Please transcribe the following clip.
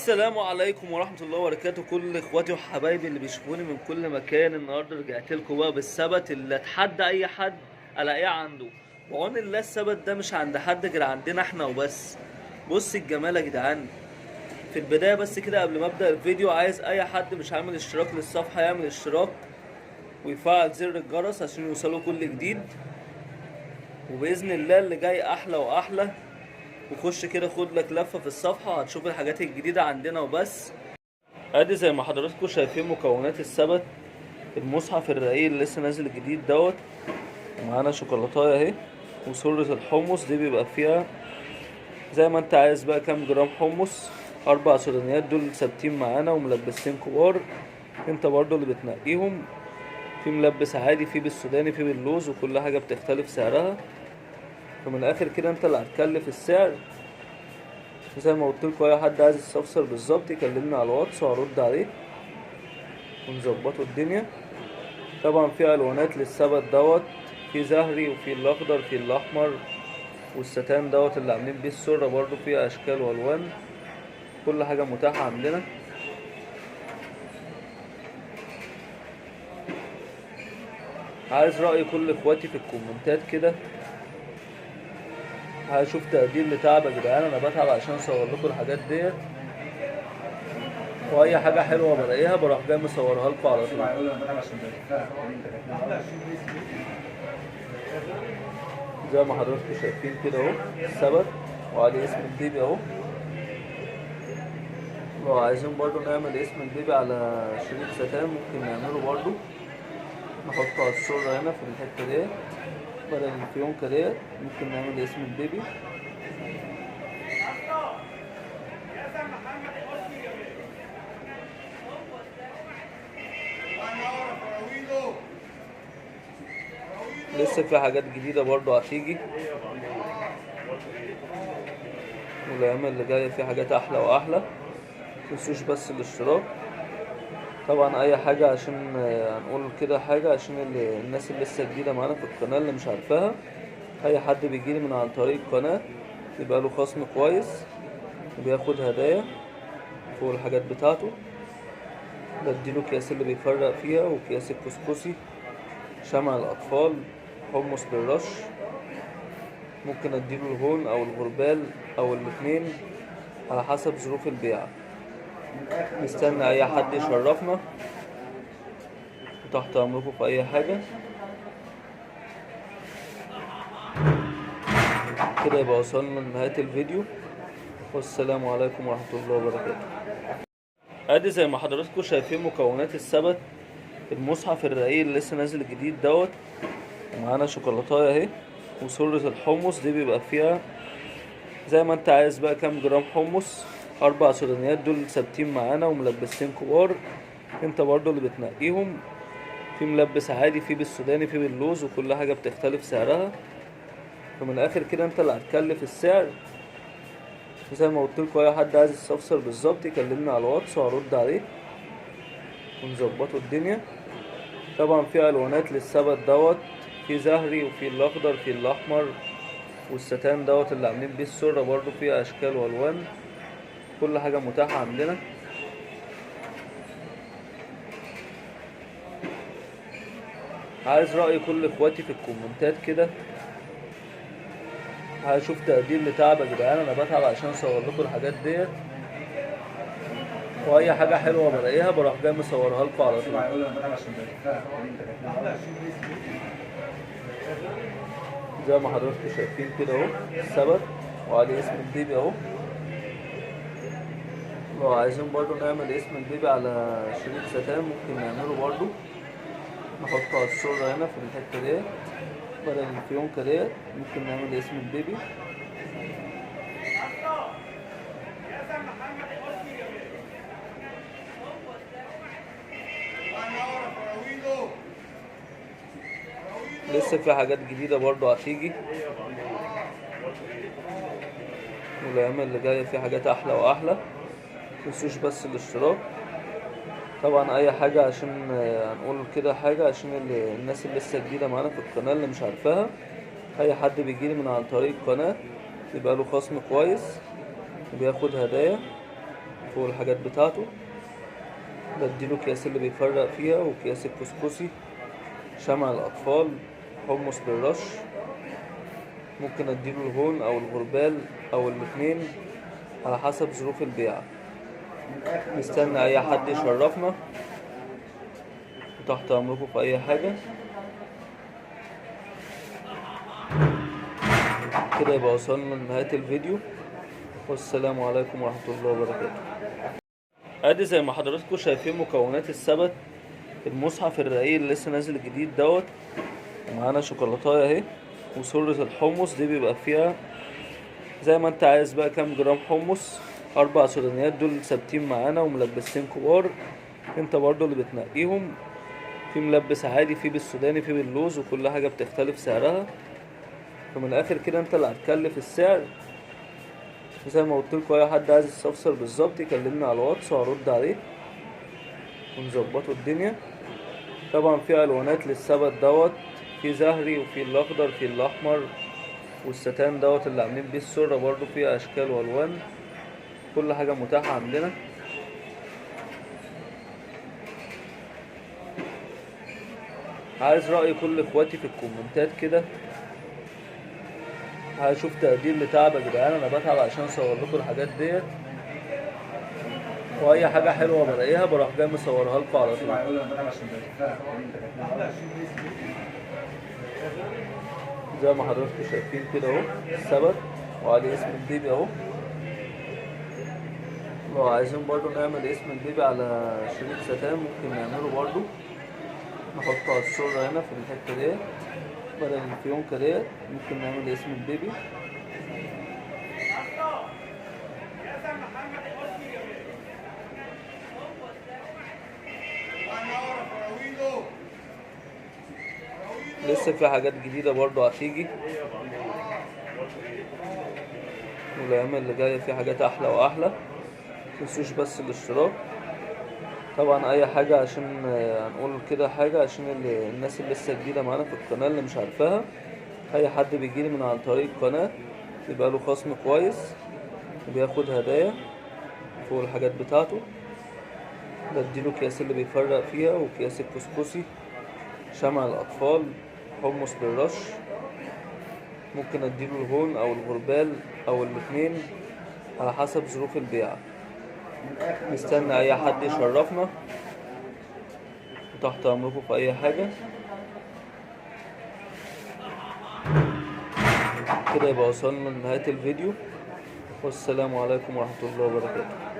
السلام عليكم ورحمة الله وبركاته. كل اخواتي وحبايبي اللي بيشوفوني من كل مكان، النهارده رجعت لكم بقى بالسبت اللي اتحدى اي حد الاقيه عنده. بعون الله السبت ده مش عند حد غير عندنا احنا وبس. بص الجمال يا جدعان. في البداية بس كده قبل ما ابدأ الفيديو، عايز اي حد مش عامل اشتراك للصفحة يعمل اشتراك ويفعل زر الجرس عشان يوصله كل جديد، وبإذن الله اللي جاي احلى واحلى. وخش كده خد لك لفة في الصفحة هتشوف الحاجات الجديدة عندنا وبس. ادي زي ما حضراتكم شايفين مكونات السبت، المصحف الرقيق اللي لسه نازل جديد دوت، ومعانا شوكولاتايه اهي، وسرة الحمص دي بيبقى فيها زي ما انت عايز بقى كام جرام حمص. 4 سودانيات دول ثابتين معانا وملبستين كبار، انت برضو اللي بتنقيهم، في ملبس عادي، في بالسوداني، في باللوز، وكل حاجة بتختلف سعرها. فمن الاخر كده انت اللي هتكلف السعر. زي ما قلت لكم اي حد عايز يستفسر بالظبط يكلمني على الواتس وهرد عليه ونظبطوا الدنيا. طبعا في الوانات للسبت دوت، في زهري وفي الاخضر، في الاحمر، والستان دوت اللي عاملين بيه السرة برضو فيه اشكال والوان. كل حاجة متاحة عندنا. عايز رأي كل اخواتي في الكومنتات كده، هشوف تقدير لتعب يا جدعان. انا بتعب عشان اصور لكم الحاجات ديت، واي حاجة حلوة بلاقيها بروح جاي مصورها لكم على طول. زي ما حضراتكم شايفين كده اهو السبت، وعليه اسم البيبي اهو. لو عايزين برضو نعمل اسم البيبي على شريط ستان ممكن نعمله برضو، نحطه على الصورة هنا في الحتة ديت بدل الفيونكة ديت، ممكن نعمل اسم البيبي. لسه في حاجات جديدة برضو هتيجي، والايام اللي جاية في حاجات احلى واحلى. متنسوش بس الاشتراك. طبعا اي حاجة عشان هنقول كده حاجة عشان الناس اللي لسه جديدة معانا في القناة اللي مش عارفاها، اي حد بيجيلي من عن طريق القناة يبقى له خصم كويس وبياخد هدايا فوق الحاجات بتاعته. بديله اكياس اللي بيفرق فيها، وكياس الكسكسي، شمع الاطفال، حمص بالرش، ممكن اديله الهون او الغربال او الاتنين على حسب ظروف البيع. نستنى اي حد يشرفنا، وتحت امركم في اي حاجة. كده يبقى وصلنا لنهاية الفيديو، والسلام عليكم ورحمة الله وبركاته. ادي زي ما حضراتكم شايفين مكونات السبت، المصحف الرقيق اللي لسه نازل جديد دوت، ومعانا شوكولاتايه اهي، وسرة الحمص دي بيبقى فيها زي ما انت عايز بقى كام جرام حمص. 4 سودانيات دول ثابتين معانا وملبستين كبار، انت برضو اللي بتنقيهم، في ملبس عادي، في بالسوداني، في باللوز، وكل حاجة بتختلف سعرها. فمن الاخر كده انت اللي هتكلف السعر. زي ما قلت لكم اي حد عايز يستفسر بالظبط يكلمني على الواتس وهرد عليه ونظبطوا الدنيا. طبعا في الوانات للسبت دوت، في زهري وفي الاخضر، في الاحمر، والستان دوت اللي عاملين بيه السرة برضو فيه اشكال والوان. كل حاجة متاحة عندنا. عايز رأي كل اخواتي في الكومنتات كده، هشوف تقدير لتعب يا جدعان. انا بتعب عشان اصور لكم الحاجات ديت، واي حاجة حلوة بلاقيها بروح جاي مصورها لكم على طول. زي ما حضراتكم شايفين كده اهو السبت، وعليه اسم البيبي اهو. لو عايزين برضو نعمل اسم البيبي على شريط ستان ممكن نعمله برضو، نحطه على الصورة هنا في الحتة ديت بدل الفيونكة ديت، ممكن نعمل اسم البيبي. لسه في حاجات جديدة برضو هتيجي، والايام اللي جاية في حاجات احلى واحلى. متنسوش بس الاشتراك. طبعا اي حاجة عشان هنقول كده حاجة عشان الناس اللي لسه جديدة معانا في القناة اللي مش عارفاها، اي حد بيجيلي من عن طريق القناة يبقى له خصم كويس وبياخد هدايا فوق الحاجات بتاعته. بديله اكياس اللي بيفرق فيها، وكياس الكسكسي، شمع الاطفال، حمص بالرش. ممكن اديله الهون او الغربال او الاتنين على حسب ظروف البيعة. نستنى اي حد يشرفنا، وتحت امركم في اي حاجة. كده يبقى وصلنا لنهاية الفيديو، والسلام عليكم ورحمة الله وبركاته. ادي زي ما حضراتكم شايفين مكونات السبت، المصحف الرقيق اللي لسه نازل جديد دوت، ومعانا شوكولاتايه اهي، وسرة الحمص دي بيبقى فيها زي ما انت عايز بقى كام جرام حمص. 4 سودانيات دول ثابتين معانا وملبسين كبار، انت برضو اللي بتنقيهم، في ملبس عادي، في بالسوداني، في باللوز، وكل حاجة بتختلف سعرها. فمن الاخر كده انت اللي هتكلف السعر. زي ما قلت لكم اي حد عايز يستفسر بالظبط يكلمني على الواتس وهرد عليه ونظبطوا الدنيا. طبعا في الوانات للسبت دوت، في زهري وفي الاخضر، في الاحمر، والستان دوت اللي عاملين بيه السرة برضو فيها اشكال والوان. كل حاجة متاحة عندنا. عايز رأي كل اخواتي في الكومنتات كده، هشوف تقدير لتعب يا جدعان، انا بتعب عشان اصور لكم الحاجات ديت، واي حاجة حلوة بلاقيها بروح جاي مصورها لكم على طول. زي ما حضراتكم شايفين كده اهو السبت، وعليه اسم البيبي اهو. لو عايزين برضو نعمل اسم البيبي على شريط ستان ممكن نعمله برضو، نحطه على الصورة هنا في الحتة ديت بدل الفيونكة ديت، ممكن نعمل اسم البيبي. لسه في حاجات جديدة برضو هتيجي، والأيام اللي جاية في حاجات أحلى وأحلى. متنسوش بس الاشتراك. طبعا أي حاجة عشان هنقول كده حاجة عشان الناس اللي لسه جديدة معانا في القناة اللي مش عارفاها، أي حد بيجيلي من عن طريق القناة يبقى له خصم كويس وبياخد هدايا فوق الحاجات بتاعته. بديله اكياس اللي بيفرق فيها، وكياس الكسكسي، شمع الأطفال، حمص بالرش. ممكن اديله الهون او الغربال او الاتنين على حسب ظروف البيعة. نستنى اي حد يشرفنا، وتحت امركم في اي حاجة. كده يبقى وصلنا لنهاية الفيديو، والسلام عليكم ورحمة الله وبركاته.